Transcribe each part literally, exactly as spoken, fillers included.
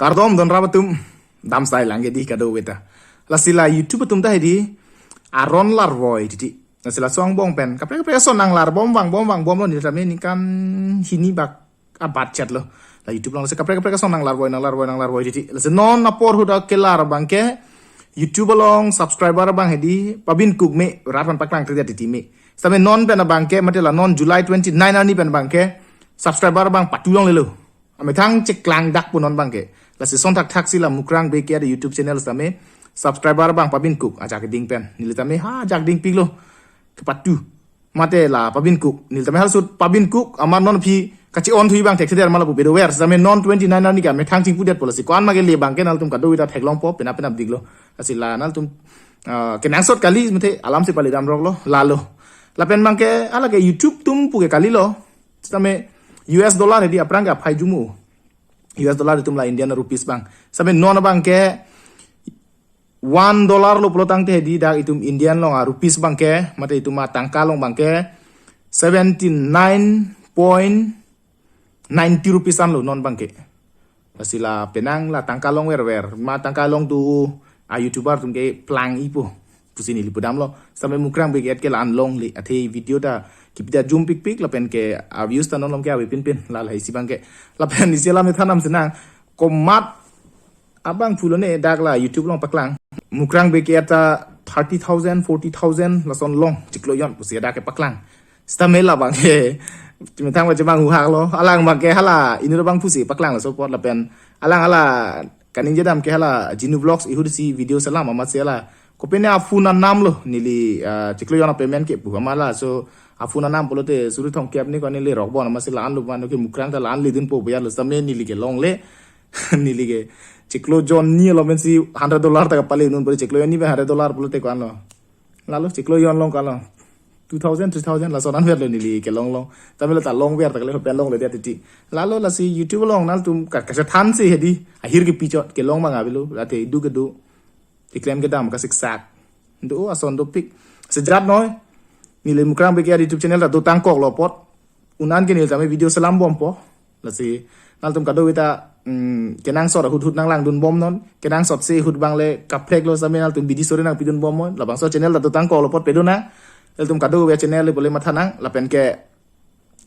Kardom don rap atum, dam sai lang ke di kadokave ta. Lasi la YouTube atum ta hedi, aron larvoi titi. Lasi laso angbong pen kaprek kaprek ason nang larbom vangbom vangbom lo, neli tame ningkan hini bak abat chet lo. La YouTube along lasi kaprek kaprek ason nang larvoi nang larvoi nang larvoi titi. Lasi non apor ahut kelar abang ke YouTube along subscriber abang hedi pabin kuk me rat aphan paklang kri titi me. Sitame non pen abang ke mate la non July twenty-nine arni pen abang ke subscriber abang patu longlelo. Amethang cheklang dak pu non abang ke. Lasi son thakthak si la Mukrang Bey Keyat YouTube channel sitame subscriber abang pabin kuk ajak ding pen. Neli tame ha ajak dingpik lo. Kepatu. Mate la pabin kuk. Neli tame halsut pabin kuk. Amat non aphi kachi-on thui abang thekthe der ma lapu bedo ver. Sitame non twenty-nine arni ke amethang chingpu det po lasi ko-an ma kele abang ke nangtum kadokave ta theklongpo, penap penap dik lo. Lasi la nangtum, ah, kenangsot kali mate alam si pali damrok lo. Lalo. Lapen abang ke hala ke YouTube atum pu ke kali lo. Sitame U S dollar hedi aphrang ke aphai jumu. U S dollar itum la Indian rupees abang. Sitame non abang ke one dollar lo pulo tangte hedi dak itum Indian along a rupees abang ke, mate itum atangka along abang ke seventy-nine point ninety rupees an lo non abang ke. Lasi la penang la tangka longver ver, ma tangka longdun a YouTuber atum ke plang-ipo pusi neli pudam lo. Sitame Mukrang Bey Keyat ke la-an longle, athe video ta kepi ta jum pikpik lapen ke a views ta non along ke ave pinpin, la la isi abang ke. Lapen isi alam than nam sinang, komat abang pulo ne dak la YouTube along paklang. Mukrang Bey Keyat ta thirty thousand, forty thousand lason long chiklo jon pusi dak ke paklang. Sitame la abang ke methang ba chemang huhak lo. Alang abang ke hala inut abang pusi paklang laso apot lapen alang hala kaningje dam ke hala Genu Vlogs ahut si video selam amat si hala kopine aphun anam lo neli, ah, chiklo jon a payment ke pu amat laso aphun anam pulote suri thomkep ni ko neli rokbon amat si la-an lo, mane ke Mukrang ta la-an ledunpo biar lo sitame neli ke longle. Neli ke chiklo jon ni lo men si hundred dollar ta kapale non pulote chiklo jon ni pen hundred dollar pulote ko-an lo. Lalo chiklo jon long ko-an lo. Two thousand, three thousand lason an ver lo neli ke longlong. Tame la ta longver ta kali pen longle dia titi. Lalo lasi YouTube along nangtum ka, kachethan si hedi. Ahir kepi chot kelong abang avelo. Athe idu kedo. Keklem kedam kasiksak. Do ason dopik. Sejat noi. Neli Mukrang Bey Keyat YouTube channel ta dotang kok lo apot. Un-an ke neli tame video selambompo. Lasi nangtum kadokave ta, mm, kenangsot ahut ahut nanglangdunbom non. Kenangsot si ahut abang le kaprek lo sitame nangtum bidi sore nangpidunbom non. Labangso channel ta dotang kok lo apot pedonang. Nangtum kadokave channel le bole matha nang. Lapen ke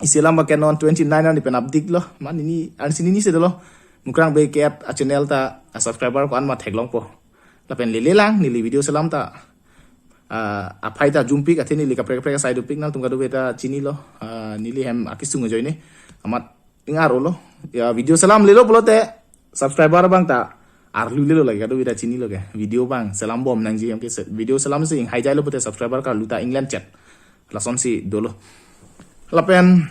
isi alam abang ke non twenty-nine arni pen update lo. Mane ni, ansi ni ni si dolo. Mukrang Bey Keyat a channel ta a subscriber ko-an ma theklongpo. Lapen lele lang, neli video selam ta, ah, aphai ta jumpik, athe neli kaprek kaprek asai dopik, nangtum kadokave ta chinilo. Ah, neli hem akisung ajoine. Amat ingar lo. Ya, video selamlelo pulote subscriber abang ta arlulelo lake, kadokave ta chinilo ke. Video abang selambom nangji, hem ke se-, video selam si inghai jailo pulote subscriber karlu ta inglen chet. Lason si dolo. Lapen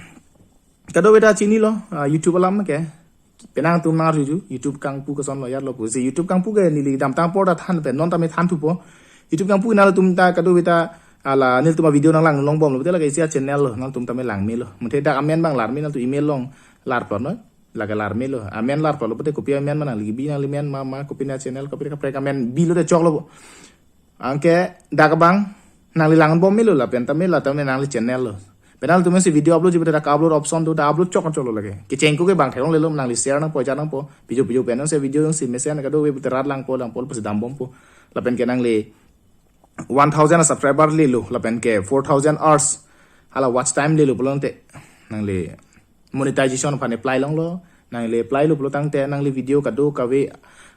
kadokave ta chinilo, ah, YouTube alam ke. Penang atum nang arjuju, YouTube kangpu koson lo, yar lo pusi. YouTube kangpu ke neli damtang apor ta than pen, non tame thanthupo. YouTube kangpu ke nangtum ta kadokave ta, hala nelitum a video nanglangdun longbom lo, pulote lake isi a channel lo, nangtum tame langmelo. Muthe dak amen abang larme, nangtum email along larplot noi. Lake larmelo. Amen larplot lo pulote kopi amen ma nangli kebi, nangli men ma, ma kopine a channel, kopine kaprek amen bi lote choklo. Anke dak abang nangli langbom melo lapen tame la tame nangli channel lo. Pen nangtum si video uploadji pulote dak upload option do, dak upload chok choklo lake. Kecheng ko ke abang theklonglelo, nangli share nangpo, jar nangpo. Pijo pijo pen si video si mesen kadokave pulote rat langpo langpo pusi dambompo. Lapen ke nangli one thousand subscriber lelo, lapen ke four thousand hours hala watch time lelo pulote nangli monetization aphan apply longlo. Nangli apply lo pulo tangte nangli video kadokave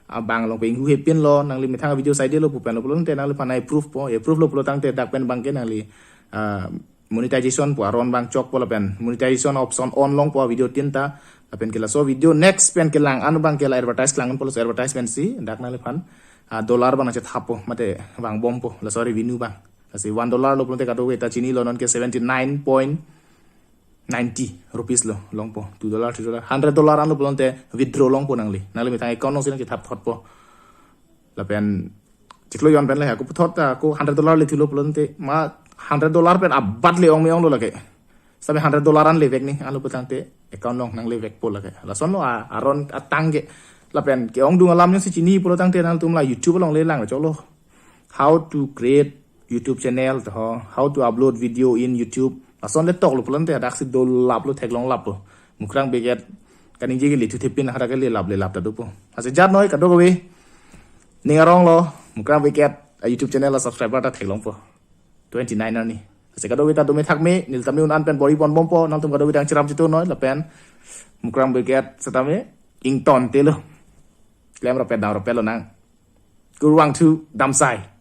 abang along penghu hepin lo, nangli methang video saide lo pu pen lo pulo tangte nangliphan approve po, approve lo pulo tangte dak pen abang ke nangli, ah, monetization pu aron abang chokpo, lapen monetization option on longpo video tin ta, lapen ke laso video next pen kelang an abang ke la advertise kelang an pulo, laso advertisement si dak nangliphan, ah, dollar abang nangchethappo mate vangbompo, laso revenue abang. Lasi one dollar lo pulote kadokave ta chinilo, non ke seventy nine point ninety rupees lo longpo, two dollar, three dollar, hundred dollar an lo pulote withdraw longpo nangli. Nangli methang account along si nangchethap thotpo. Lapen chiklo jon pen le ako puthot ta ako hundred dollar lethulo pulote ma hundred dollar pen abat le-ong me-ong lo lake. Sitame hundred dollar an levek ni, an lo pulo tangte account along nanglevekpo lake. Lason lo a-, aron atang ke. Lapen ke-ongdung alam jongsi chini pulo tangte nangtum la YouTube along le lang choklo. How to create YouTube channel to, how to upload video in YouTube. Lason le toklo pulo tangte daksi dolaplo, theklonglaplo. Mukrang Bey Keyat kaningje kele thuthe pin, hadak kele lap le lap ta dopo. Lasi jat noi kadokave, ning arong lo, Mukrang Brigade a YouTube channel a subscriber ta theklongpo, twenty nine arni. Lasi kadokave ta dome thakme, neli tame un-an pen bor-i ponbompo, nangtum kadokave ta chiram chitu noi, lapen Mukrang Brigade setame ingtontelo. Klem rapet dam rapet lonang. Kurvangthu damsai.